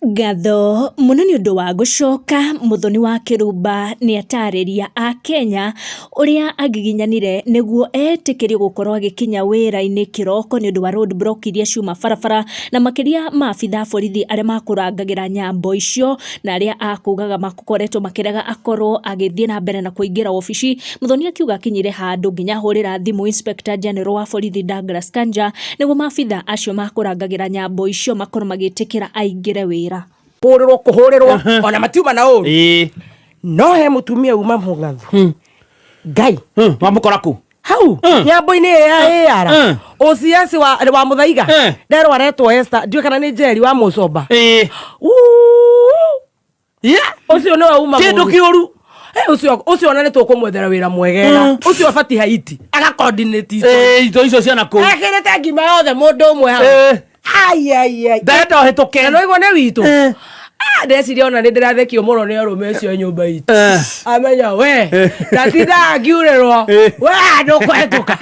Ngatho mũno nĩ ũndũ wa gũcoka. Muthoni wa Kĩrumba nĩ atarĩria a Kenya ũrĩa agiginyanire nĩguo etĩkĩrio gũkorwo agĩkinya wĩra-inĩ kĩroko nĩ ũndũ wa road block iria ciuma barabara, na makĩria maabitha a borithi arĩa makũrangagĩra nyambo icio na arĩa akugaga makoretwo makĩrega akorwo agĩthiĩ na mbere na kũingĩra obici. Muthoni akiuga akinyire handũ nginya ahũrĩra thimũ Inspector General wa borithi Douglas Kanja nĩguo maabitha acio makũrangagĩra nyambo icio makorwo magĩtĩkĩra aingĩre wĩra. Kũhũrĩrwo kũhũrĩrwo ona matiuma na ũru. No he mũtumia uma mũngathu Ngai. Wamũkora kũ? Hau nyambo-inĩ ĩyo ya AR. OCS wa Mũthaiga. Nderwo aretwo Esther, ndiũĩ kana nĩ Njeri wa Mũcomba. Uu! Ũcio nĩwe uma kĩndũ mũru. Kĩũru. Eh, ũcio ona nĩ tũkũmwethera wĩra mwegega. Ũcio abatiĩ Haiti aga coordinate ito. Ito icio ciana kũu. Ekĩrĩte ngima yothe mũndũ ũmwe hau. Ai, ai, ai. Ndenda ũhĩtũke. Na noigua nĩ witũ. Ah, ndeciria ona nĩ ndĩrathekio mũno nĩ arũme acio a nyũmba itũ. Amenya we ndatindaga ngiurĩrwo we ndũkũhetũka.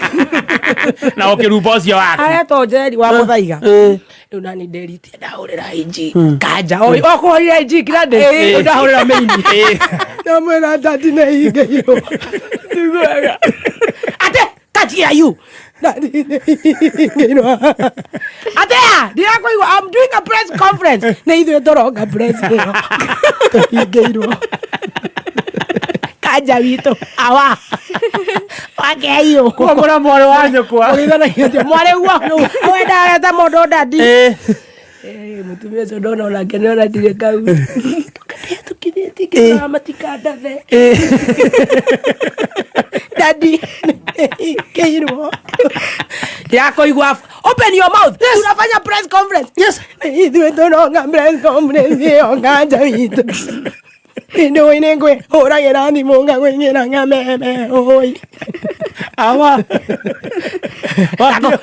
Na ũkĩrumba ũcio waku. Aretwo Njeri wa Mũthaiga. Rĩu nani nderitie ndahũrĩra IG Kanja o kũhũrĩra IG Gladys. Ndahũrĩra maini, ndamwĩra ndadi nĩ hingĩirwo. Ndiguaga ate kati ya you ndadi nĩ hingĩirwo atea ndirakuigua. I'm doing a press conference. Nĩ ithuĩ tũronga press ĩyo tũhingĩirwo. Kanja witũ awa wakeyo. Kũmũra mwarĩ wa nyũkwa. Ũgĩthanagia atĩa mwarĩ guo wendarete mũndũ ndadi. Mũtumia ũcio ndona onake nĩ ona ndirĩ kau tũkĩrĩtie matikandathe ndadi keirwo ndĩrakũigua. Open your mouth. Tunafanya press conference. Ithuĩ tũronga press conference ĩyo Kanja witũ ndũĩ nĩ ngwĩhũragĩra thimũ ngakũingĩra ngameme ũi. Awa.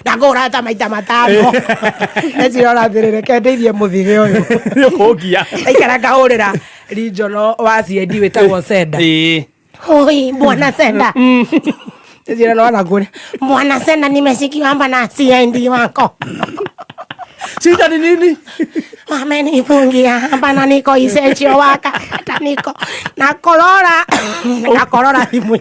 Ndakũhũra ta maita 5. Ecira ũrathĩrĩ reke ndeithie mũthige ũyũ. Nĩ ũkũngia. Aikara ngahũrĩra regional wa CID wĩtagwo Senda. Oi, bwana Senda. Ecira no anakũrĩa bwana Senda, nimesikiwa hapa na CID wako. Shida ni nini? Wamenifungia hapa na niko essential worker, hata niko na korora ngakorora thimũ.